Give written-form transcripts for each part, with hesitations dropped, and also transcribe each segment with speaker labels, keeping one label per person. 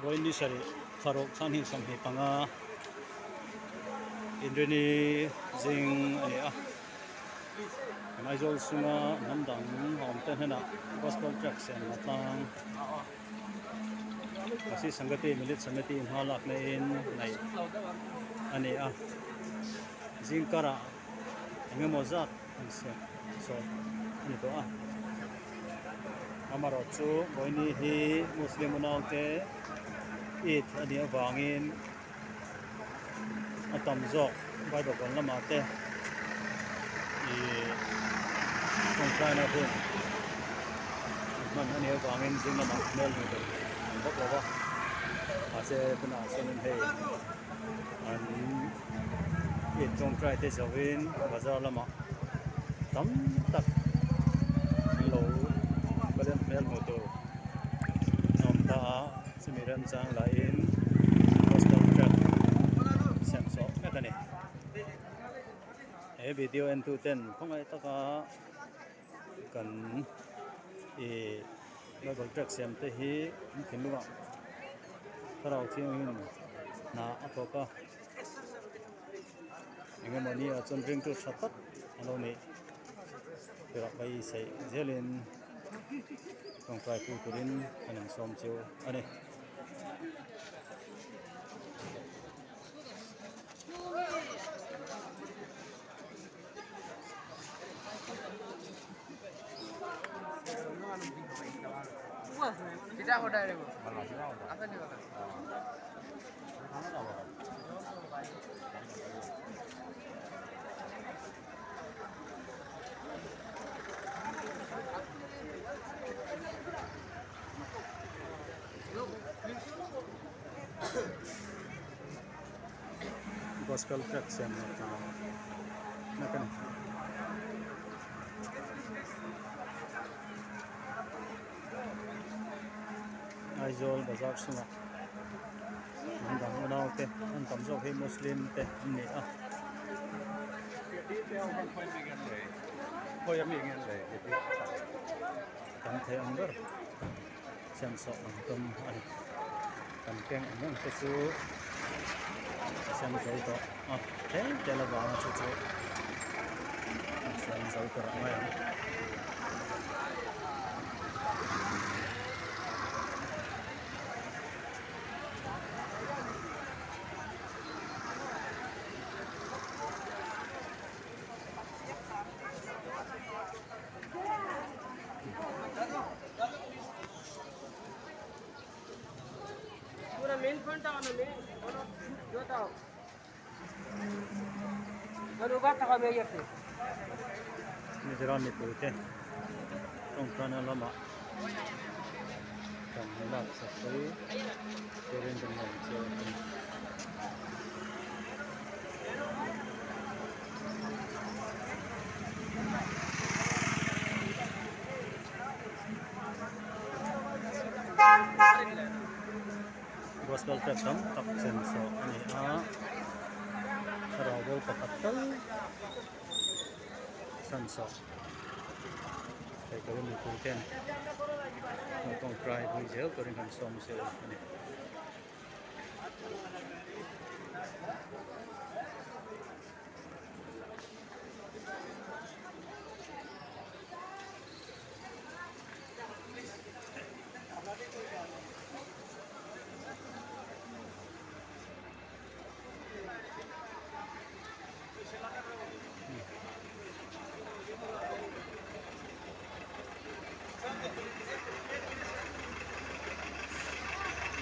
Speaker 1: Vawiin ni sarih thlaruk sanghnih 25 inrini zing a ni a Aizawl chhunga hnam dang a awm te hnenah gospel track siam a tlang Khasi Sangati Milit Samiti hma lak neiin neih a ni a zing karah eng emaw zat an siam sawi a ni tawh a amaherawh chu vawiini hi Muslim unaute Eid a nih avangin a tam zawk Bible kawn lamah te ih tawngtaina hun an hman a nih avangin zing lamah hmel hmuh tur an bawk lo va mahse tunah chuanin hei an Eid tawngtai te zoin bazar lamah tam tak an lo kal en hmel hmuh tur a awm ta a. Chumi remchang lahin postal truck sem sawh vek a ni. He video en tu ten khawngaih taka kan ih bible track siam te hi an thinlungah thlarau thianghlim hna a thawk a engemawni ah chuan ringtu tha tak a lo nih tirah beiseih zelin. Tawngtai pui turin an insawm chu a ni. Gospel track siam na ta na kan Aizawl bazar chungah hnam dang unau te an tam zawk hi Muslim te an ni a. Tam thei ang ber siam sawh ang tum a ni. Kan keng ang ang te chu a siam zo tawh a tlem tel avanga chu chu a siam zo tawh mai ang. Mizoram mipuite tawngtaina lamah kan laksak hi turin kan rawn che a ni. Gospel track tam tak chen chhuah a ni a thlarau bo pakhat tal chhan chhuah thei turin mipui ten tawngtai pui zel turin kan sawm zel a ni.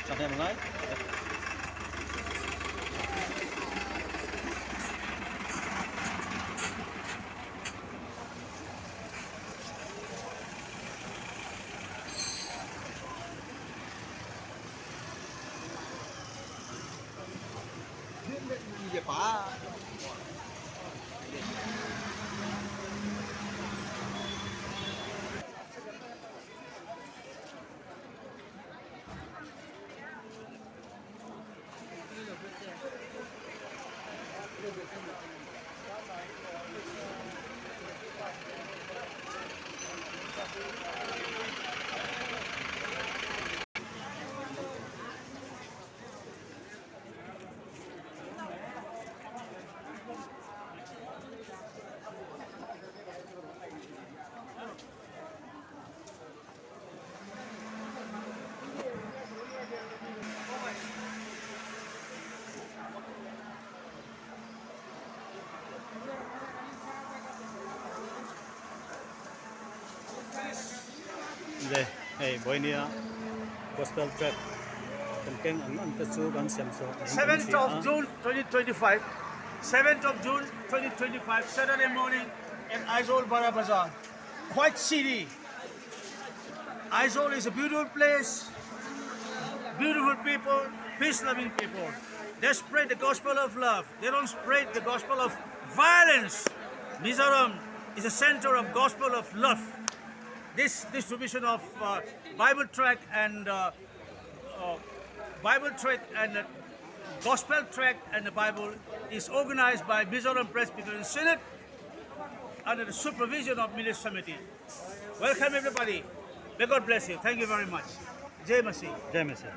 Speaker 1: Thahnem ngai Le hei Boinia Gospel Track kan keng ang ang te chu kan siam chhuah niin kan
Speaker 2: 7th
Speaker 1: hria
Speaker 2: of
Speaker 1: a.
Speaker 2: June 2025 7th of June 2025 Saturday morning at Aizawl Bara Bazar White City Aizawl is a beautiful place beautiful people peace loving people they spread the gospel of love they don't spread the gospel of violence Mizoram is a center of gospel of love this distribution of uh, Bible tract and uh, uh, Bible tract and uh, gospel tract and the Bible is organized by Mizoram Presbyterian Synod under the supervision of Minister Samiti. Welcome everybody. May God bless you. Thank you very much. Jai Masih.
Speaker 1: Jai Masih.